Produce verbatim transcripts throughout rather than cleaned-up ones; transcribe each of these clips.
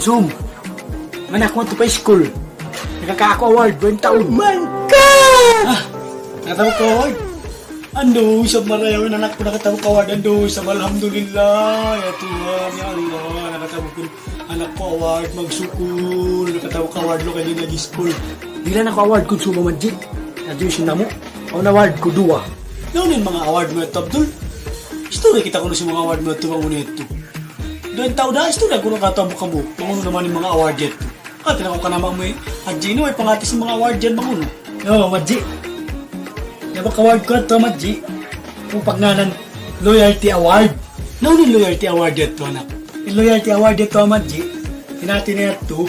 Chum, man aku madtu pa school. Nakakawa' aku award, duwa taud. Man ka! Ah, nakatabuk kaw award? Andu', isab marayaw in anak ku nakatabuk award. Andu', isab alhamdulillah. Ya Tuhan, ya Allah, nakatabuk in anak ku award, magsukul. Nakatabuk award, laung kaniya nag-school. Dihilan aku award ku, Chum, Madji. Nag-join sin namu'. Awn award ku duwa. Unu in manga award mu yadtu, Abdul? Istorya kita kunu' sin manga award mu yadtu, bang unu yadtu. Duwa taud da, istorya kunu' katu' kamu. Bang unu naman in manga award yadtu. Hati niyu kunu' kaniya, Madji, ini way panghati sin manga award yan, bang unu. Yo, Madji. Yan, bang award ku yadtu, Madji. Amu in pagngānan Loyalty Award. Na, unu in Loyalty Award yadtu, anak? In Loyalty Award yadtu, Madji, in hati niya yadtu,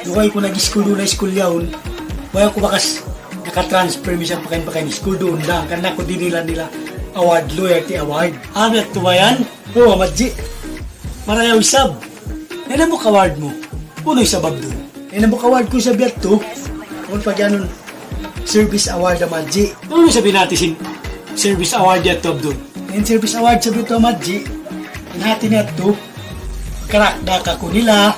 duun ku nag-school duun ha school yaun. Way aku bakas naka-transfer misan pakain-pakain school duun da. Hangkan aku dinihilan nila award, Loyalty Award. Ah, biya' yadtu ba yan? Oo, Madji. Marayaw isab. Yan in award mu. Unu isab, Abdul? Yan in award ku isab yadtu. Awn pa giyanun service award, Madji. Unu isab in hati sin service award yadtu, Abdul? In service award isab yadtu, Madji, in hati niya yadtu, makarakdak aku nila,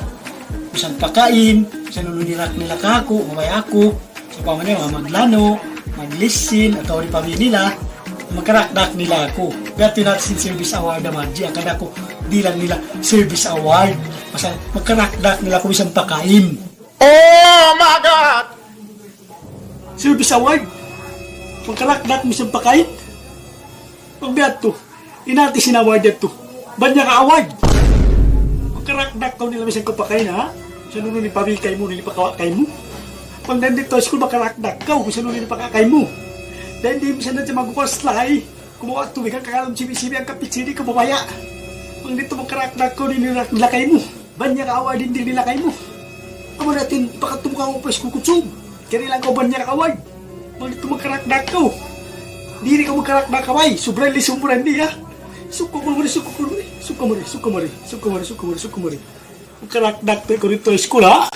misan pakain, misan unu in hirak nila kāku', mabaya' aku. Sawpama niya, maglanu', maglisin, atawa di pa nila, makarakdak nila aku. Biya' ha yan in hati sin service award, Madji, hangkan aku dihilan nila service award. Pasal makarakdak nila aku misan pakain. Oh my God! Service award? Makarakdak misan pakain? Pag biya' yadtu, in hati sin award yadtu, banyak award. Makarakdak kaw nila misan kaw pakain, ha? Misan unu in pabī kaymu, unu in pakawa' kaymu. Pag nandidtu ha school, makarakdak kaw, misan unu in pakawa' kaymu. Dayn di misan na siya magkuwas lahi. Kumuha' tubig, hangkan kaw kalam sibi-sibi, hangkan pichiri kaw mabaya'. Pag didtu makarakdak kaw, unu in hirak nila kaymu. Banyak award in dihil nila kaymu. Amu na in pakadtu mu kaw pa school, Kutsum. Kari lang kaw banyak award. Bang didtu makarakdak kaw. Diri kaw makarakdak kaw, ay. Subra in lisum mu dindi, ha? Sukku' kaw mari, sukku' kaw mari. Sukku' mari, sukku' mari, sukku' mari, sukku' mari, sukku' mari. Makarakdak kaw didtu ha school, ha?